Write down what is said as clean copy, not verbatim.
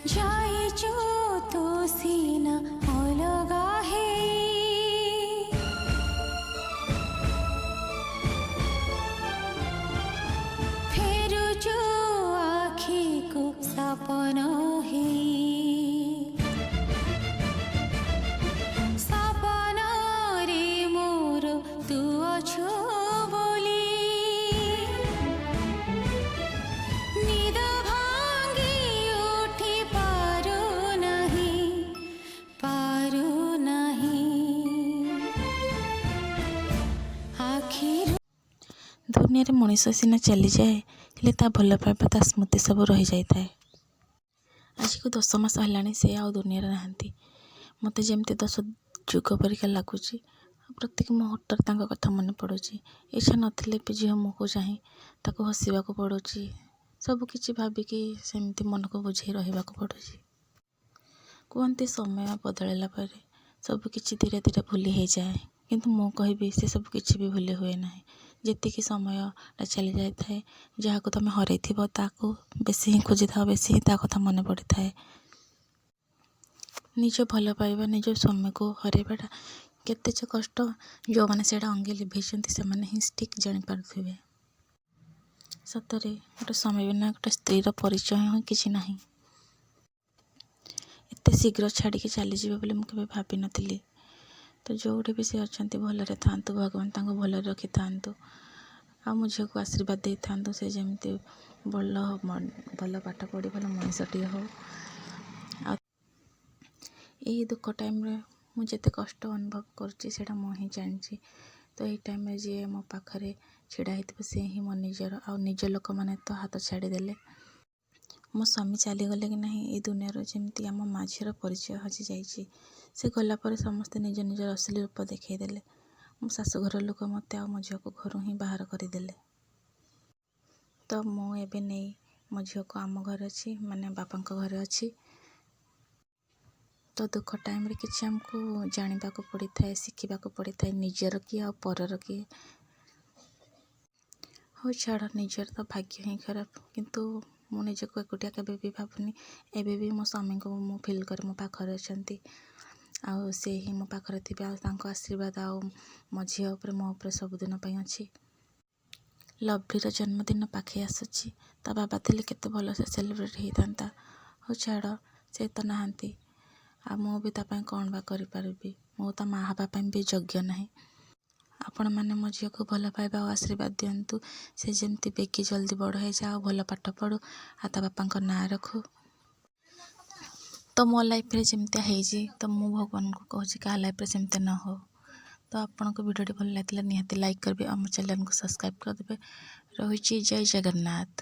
ଯାଇଛୁ ତୁ ସିନା ଅଲଗା ହେଇ, ଫେରୁଛୁ ଆଖିକୁ ସପନ ହେଇ। ସପନରେ ମୋର ତୁ ଅଛୁ ବୋଲି ନିଦ ଭାଙ୍ଗି ଉଠି ପାରୁନାହିଁ, ପାରୁନାହିଁ ଆଖିରୁ। ଦୁନିଆରେ ମଣିଷ ସିନା ଚାଲିଯାଏ, ହେଲେ ତା ଭଲ ପାଇବା, ତା ସ୍ମୃତି ସବୁ ରହିଯାଇଥାଏ। ଆଜିକୁ 10 ମାସ ହେଲାଣି ସେ ଆଉ ଦୁନିଆରେ ନାହାନ୍ତି। ମୋତେ ଯେମିତି 10 ଯୁଗ ପରିକା ଲାଗୁଛି। ପ୍ରତ୍ୟେକ ମୁହୂର୍ତ୍ତରେ ତାଙ୍କ କଥା ମନେ ପଡ଼ୁଛି। ଇଚ୍ଛା ନଥିଲେ ବି ଝିଅ ମୁହଁକୁ ଚାହିଁ ତାକୁ ହସିବାକୁ ପଡ଼ୁଛି। ସବୁକିଛି ଭାବିକି ସେମିତି ମନକୁ ବୁଝେଇ ରହିବାକୁ ପଡ଼ୁଛି। କୁହନ୍ତି, ସମୟ ବଦଳିଲା ପରେ ସବୁକିଛି ଧୀରେ ଧୀରେ ଭୁଲି ହେଇଯାଏ। କିନ୍ତୁ ମୁଁ କହିବି, ସେସବୁ କିଛି ବି ଭୁଲି ହୁଏ ନାହିଁ। ଯେତିକି ସମୟଟା ଚାଲି ଯାଇଥାଏ, ଯାହାକୁ ତୁମେ ହରେଇଥିବ ତାକୁ ବେଶୀ ହିଁ ଖୋଜିଥାଅ, ବେଶୀ ହିଁ ତା କଥା ମନେ ପଡ଼ିଥାଏ। ନିଜ ଭଲ ପାଇବା, ନିଜ ସ୍ୱାମୀକୁ ହରେଇବାଟା କେତେ ଯେ କଷ୍ଟ, ଯେଉଁମାନେ ସେଇଟା ଅଙ୍ଗେ ଲିଭେଇଛନ୍ତି ସେମାନେ ହିଁ ଠିକ୍ ଜାଣିପାରୁଥିବେ। ସତରେ ଗୋଟେ ସ୍ୱାମୀ ବିନା ଗୋଟେ ସ୍ତ୍ରୀର ପରିଚୟ ହିଁ କିଛି ନାହିଁ। ଏତେ ଶୀଘ୍ର ଛାଡ଼ିକି ଚାଲିଯିବେ ବୋଲି ମୁଁ କେବେ ଭାବିନଥିଲି। ତ ଯେଉଁଠି ବି ସେ ଅଛନ୍ତି, ଭଲରେ ଥାଆନ୍ତୁ। ଭଗବାନ ତାଙ୍କୁ ଭଲରେ ରଖିଥାନ୍ତୁ ଆଉ ମୋ ଝିଅକୁ ଆଶୀର୍ବାଦ ଦେଇଥାନ୍ତୁ, ସେ ଯେମିତି ଭଲ ଭଲ ପାଠ ପଢ଼ି ଭଲ ମଣିଷଟିଏ ହଉ। ଆଉ ଏଇ ଦୁଃଖ ଟାଇମ୍ରେ ମୁଁ ଯେତେ କଷ୍ଟ ଅନୁଭବ କରୁଛି, ସେଇଟା ମୁଁ ହିଁ ଜାଣିଛି। ତ ଏଇ ଟାଇମ୍ରେ ଯିଏ ମୋ ପାଖରେ ଛିଡ଼ା ହେଇଥିବ, ସେ ହିଁ ମୋ ନିଜର। ଆଉ ନିଜ ଲୋକମାନେ ତ ହାତ ଛାଡ଼ିଦେଲେ। ମୋ ସ୍ୱାମୀ ଚାଲିଗଲେ କି ନାହିଁ, ଏଇ ଦୁନିଆର ଯେମିତି ଆମ ମା ଝିଅର ପରିଚୟ ହଜିଯାଇଛି। ସେ ଗଲା ପରେ ସମସ୍ତେ ନିଜ ନିଜର ଅସଲି ରୂପ ଦେଖେଇଦେଲେ। ମୋ ଶାଶୁଘର ଲୋକ ମୋତେ ଆଉ ମୋ ଝିଅକୁ ଘରୁ ହିଁ ବାହାର କରିଦେଲେ। ତ ମୁଁ ଏବେ ନେଇ ମୋ ଝିଅକୁ ଆମ ଘରେ ଅଛି, ମାନେ ବାପାଙ୍କ ଘରେ ଅଛି। ତ ଦୁଃଖ ଟାଇମ୍ରେ କିଛି ଆମକୁ ଜାଣିବାକୁ ପଡ଼ିଥାଏ, ଶିଖିବାକୁ ପଡ଼ିଥାଏ, ନିଜର କିଏ ଆଉ ପରର କିଏ। ହଉ ଛାଡ଼, ନିଜର ତ ଭାଗ୍ୟ ହିଁ ଖରାପ। କିନ୍ତୁ ମୁଁ ନିଜକୁ ଏକୁଟିଆ କେବେ ବି ଭାବୁନି। ଏବେ ବି ମୋ ସ୍ୱାମୀଙ୍କୁ ମୁଁ ଫିଲ୍ କରେ ମୋ ପାଖରେ ଅଛନ୍ତି ଆଉ ସେ ହିଁ ମୋ ପାଖରେ ଥିବେ ଆଉ ତାଙ୍କ ଆଶୀର୍ବାଦ ଆଉ ମୋ ଝିଅ ଉପରେ, ମୋ ଉପରେ ସବୁଦିନ ପାଇଁ ଅଛି। ଲଭଲିର ଜନ୍ମଦିନ ପାଖେଇ ଆସୁଛି। ତା ବାବା ଥିଲେ କେତେ ଭଲସେ ସେଲିବ୍ରେଟ୍ ହେଇଥାନ୍ତା। ହଉ ଛାଡ଼, ସେ ତ ନାହାନ୍ତି ଆଉ ମୁଁ ବି ତା ପାଇଁ କ'ଣ ବା କରିପାରିବି? ମୁଁ ତା ମା ହେବା ପାଇଁ ବି ଯୋଗ୍ୟ ନାହିଁ। ଆପଣମାନେ ମୋ ଝିଅକୁ ଭଲ ପାଇବା ଆଉ ଆଶୀର୍ବାଦ ଦିଅନ୍ତୁ। ସେ ଯେମିତି ବେଗି ଜଲ୍ଦି ବଡ଼ ହେଇଯାଉ, ଭଲ ପାଠ ପଢ଼ୁ ଆଉ ତା ବାପାଙ୍କ ନାଁ ରଖୁ। ତ ମୋ ଲାଇଫ୍ରେ ଯେମିତିଆ ହେଇଛି, ତ ମୁଁ ଭଗବାନଙ୍କୁ କହୁଛି, କାହା ଲାଇଫ୍ରେ ସେମିତି ନ ହଉ। ତ ଆପଣଙ୍କୁ ଭିଡ଼ିଓଟି ଭଲ ଲାଗିଥିଲା, ନିହାତି ଲାଇକ୍ କରିବେ, ଆମ ଚ୍ୟାନେଲକୁ ସବସ୍କ୍ରାଇବ୍ କରିଦେବେ। ରହୁଛି, ଜୟ ଜଗନ୍ନାଥ।